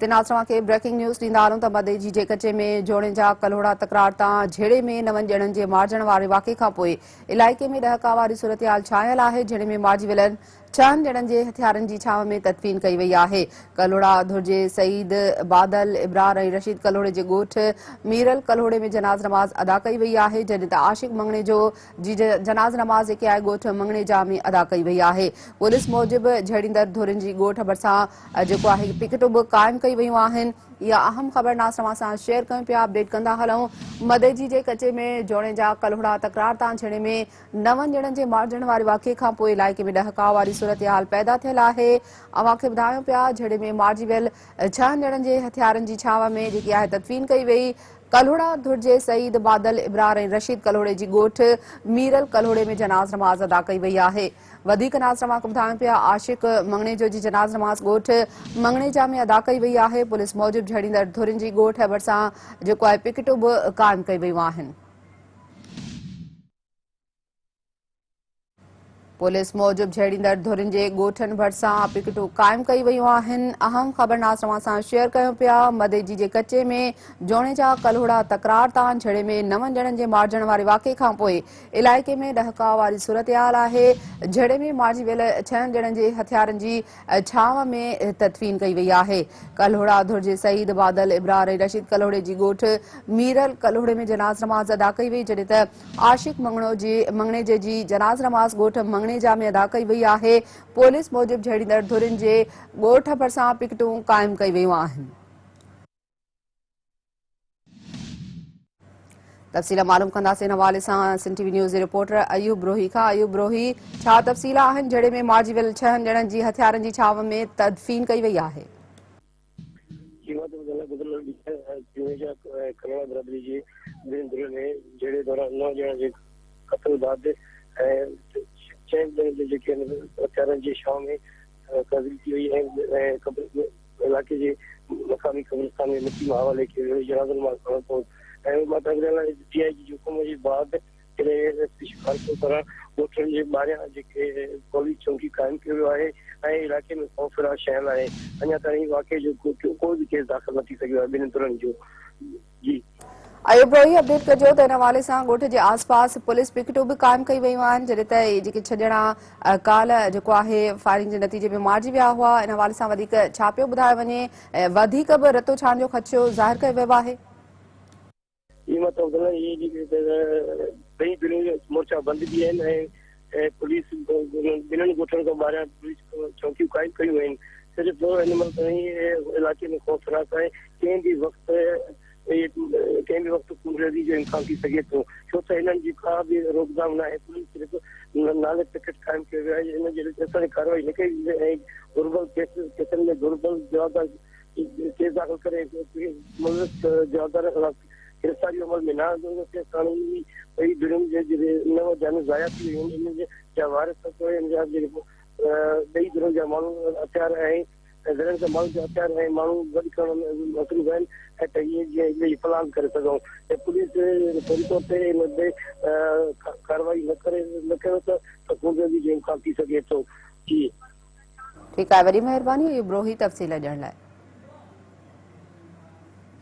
هتي ناصر کي breaking news ڏيندا هلون ته مديجي جي ڪچي ۾ جوڻيجا ڪلهوڙا تڪرار تان جهيڙي ۾ نون ڄڻن جي مارجڻ واري واقعي کانپوء علائقي ۾ ڏهڪاء واري صورتحال ڇانيل آهي. جهيڙي ۾ مارجي ويلن ڇهن ڄڻن جي هٿيارن جي ڇانو ۾ تدفين ڪئي وئي آهي. ڪلهوڙا ڌر جي سعيد، بادل، ابرار ۽ رشيد ڪلهوڙي جي ڳوٺ ميرل ڪلهوڙي ۾ جناز نماز ادا ڪئي وئي آهي جڏهن ته عاشق مڱڻيجو جي جناز نماز جيڪي آهي ڳوٺ مڱڻيجا ۾ ادا ڪئي وئي آهي. پوليس موجب جهيڙيندڙ ڌرين جي ڳوٺ ڀرسان جيڪو آهي پڪيٽون به قائم ڪئي ويون آهن. اها اهم خبر ناصر اوهان سان شيئر ڪيون پيا اپڊيٽ ڪندا هلون. مدئجي جي ڪچي ۾ جوڻيجا ڪلهوڙا تڪرار تان جهيڙي ۾ نون ڄڻن جي مارجڻ واري واقعي کانپوء علائقي ۾ ڏهڪاء واري صورتحال پيدا ٿيل آهي. اوهان کي ٻڌايون پيا جهيڙي ۾ مارجي ويل ڇهن ڄڻن جي هٿيارن جي ڇانو ۾ جيڪي آهي تدفين ڪئي وئي. ڪلهوڙا ڌر جي سعيد، بادل، ابرار ۽ رشيد ڪلهوڙي جي ڳوٺ ميرل ڪلهوڙي ۾ جناز نماز ادا ڪئي وئي آهي. وڌيڪ ناز اوهان کي ٻڌايون پيا عاشق مڱڻيجو جي جناز نماز ڳوٺ مڱڻيجا ۾ ادا ڪئي وئي آهي. پوليس موجب جهيڙيندڙ ڌرين جي ڳوٺ ڀرسان جيڪو آهي پڪيٽون به قائم ڪئي ويون آهن. پوليس موجب جهيڙيندڙ ڌرين جي ڳوٺن ڀرسان پڪيٽون قائم ڪئي ويون آهن. اهم خبر ناز اوهان سان شيئر ڪيون پيا مديجي جي ڪچي ۾ جوڻيجا ڪلهوڙا تڪرار تان جهيڙي ۾ نون ڄڻن جي مارجڻ واري واقعي کانپوء علائقي ۾ ڏهڪاء واري صورتحال آهي. جهيڙي ۾ مارجي ويل ڇهن ڄڻن جي هٿيارن جي ڇانو ۾ تدفين ڪئي وئي آهي. ڪلهوڙا ڌر جي سعيد، بادل، ابرار ۽ رشيد ڪلهوڙي جي ڳوٺ ميرل ڪلهوڙي ۾ جناز نماز ادا ڪئي وئي جڏهن ته عاشق مڱڻيجي جي جناز نماز ڳوٺ مڱڻيجا ۾ ادا ڪئي وئي آهي. پوليس موجب جهيڙيندڙ ڌرين جي ڳوٺ ڀرسان پڪيٽون قائم ڪئي ويون آهن. تفصيل معلوم ڪنداسين ان حوالي سان سنڌ ٽي وي نيوز جي رپورٽر ايوب بروهي کان. ايوب بروهي، ڇا تفصيل آهن جهيڙي ۾ مارجي ويل ڇهن ڄڻن جي هٿيارن جي ڇانو ۾ تدفين ڪئي وئي آهي؟ جي مان ته گذريل ڏينهن جوڻيجا ۽ ڪلهوڙا برادري جي ٻن ڌرين ۾ جهيڙي دوران نو ڄڻن جي قتل بعد ۽ چئن ڄڻن جي جيڪي هٿيارن جي ڇانو ۾ قتل ٿي وئي ۽ علائقي جي مقامي قبرستان ۾ مٽي ماء حوالي ڪيو ويو. جنازو نماز پڙهڻ پوء ۽ مان لاء ڊي I جي جي حڪم جي بعد جڏهن ايس پي شڪارپور پاران ڳوٺن جي ٻاهريان جيڪي پوليس چونڪي قائم ڪيو ويو آهي ۽ علائقي ۾ خوف هراس ڇانيل آهي اڃا تائين واقعي جو ڪو به ڪيس داخل نه ٿي سگهيو آهي ٻنهي ڌرين جو جي. ايوب بروهي اپڊيٽ ڪجو ته ان حوالي سان ڳوٺ جي آس پاس پوليس پڪيٽون به قائم ڪئي ويون آهن جڏهن ته اهي جيڪي ڇهه ڄڻا ڪالهه جيڪو آهي فائرنگ جي نتيجي ۾ مارجي ويا هئا ان حوالي سان وڌيڪ ڇا پيو ٻڌايو وڃي ۽ وڌيڪ به رتو ڇاڻ جو خدشو ظاهر ڪيو ويو آهي. هي مطلب ته اهي جيڪي ٻئي ڌريون مورچا بند به آهن ۽ پوليس ٻنهن ڳوٺن کان ٻاهريان پوليس چونڪيون قائم ڪيون آهن صرف هن مهل تائين علائقي ۾ خوف هراس آهي ڪنهن به وقت ڪنهن به وقت خونريزي جو امڪان ٿي سگهي ٿو ڇو ته هنن جي ڪا به روڪٿام ناهي پوليس صرف نالي پڪيٽ قائم ڪيو ويو آهي هن جي اسان ڪارروائي نه ڪئي ويندي ۽ گهربل ڪيسن ۾ گهربل جوابدار ڪيس داخل ڪري ملوث جوابدارن خلاف گرفتاري عمل ۾ نه آندو ويندو تيستاڻي ٻئي ڌرين جي جيڪي نو جانيون ضايع ٿي ويون آهن انهن جا وارث توڙي ان جا جيڪي ٻئي ڌرين جا ماڻهو هٿيار ۽ ڌرين جا ماڻهن جا هٿيار ۽ ماڻهو گڏ ڪرڻ ۾ مصروف آهن ۽ ته اهي جيئن هڪ ٻئي جي پلان ڪري سگهون ۽ پوليس فوري طور تي ان تي ڪارروائي نه ڪري نه ڪيو ته خونريزي جو امڪان ٿي سگهي ٿو جي. ٺيڪ آهي وڏي مهرباني ايوب بروهي تفصيل ڏيڻ لاء.